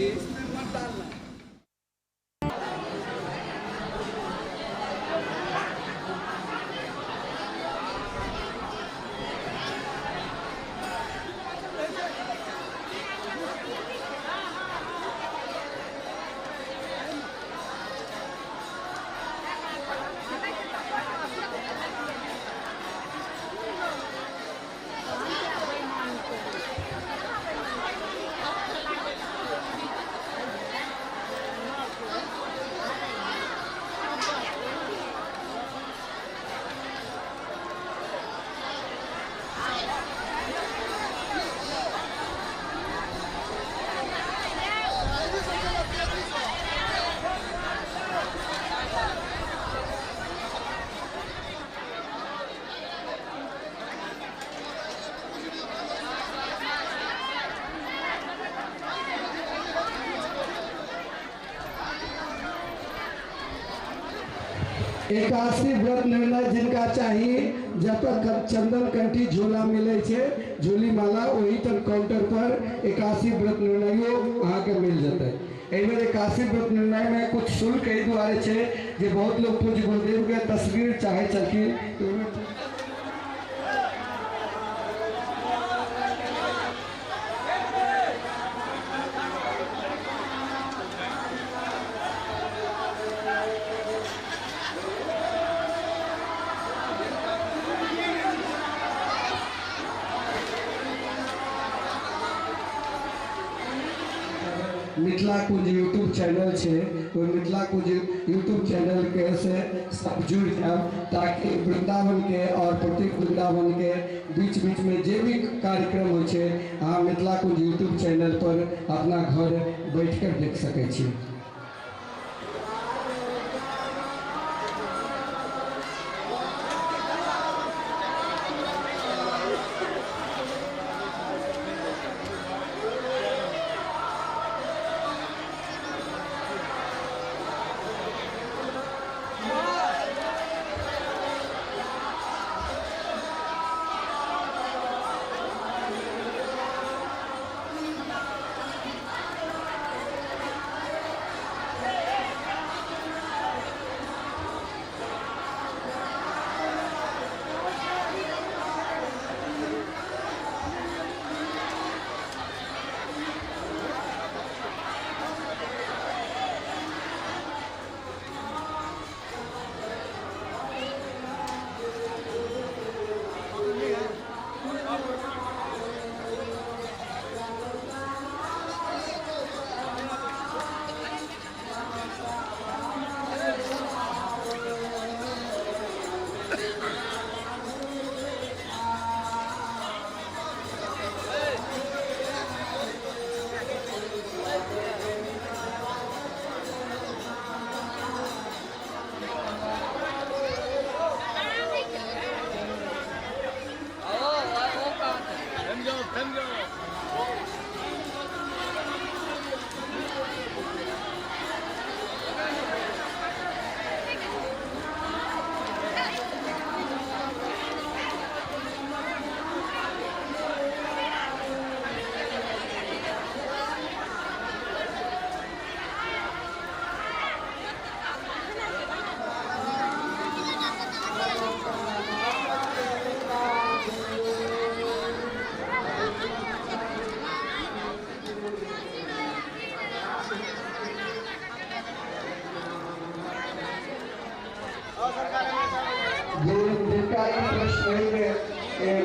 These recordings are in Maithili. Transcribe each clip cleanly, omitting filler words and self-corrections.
इसमें मत डालना। एकादशी व्रत निर्णय जिनका चाही, जब तक चंदन कंठी झोला मिले छे, झोली माला, वही तक काउंटर पर एकादशी व्रत निर्णयो अहाँ के मिल जतै। एहि बेर एकादशी व्रत निर्णय में कुछ शुल्क एहि दुआरे छे जे बहुत लोग पूज्य गुरुदेव के तस्वीर चाहे छलखिन, तो ओहिमे मिथिला कुंज यूट्यूब चैनल छे, ओहि मिथिला कुंज यूट्यूब चैनल के से सब जुड़ जाए ताकि वृंदावन के और प्रतीक वृंदावन के बीच बीच में जे भी कार्यक्रम हो छे, अहाँ मिथिला कुंज यूट्यूब चैनल पर अपना घर बैठ कर देख सकै छी। जिनका प्रश्न है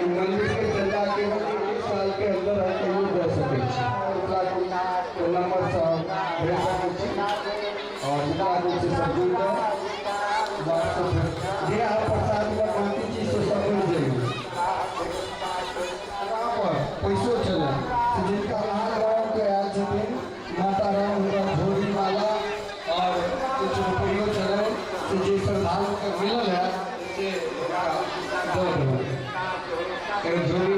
मंदिर के चंदा केवल 1 साल के अंदर हम कहियो दे सकै छी। नंबर सब भेज सकै छी और जितना दूर से सब जुड़ जाओ। जे अहाँ प्रसाद बाँटी छी से सब मिल जाइए। पर पैसो छलै से जिनका लाल राम के आयल छथिन माता राम हुनका झोली माला और कुछ रुपैयो छलै से जे श्रद्धालु के मिलल है से दऽ देबै। झोली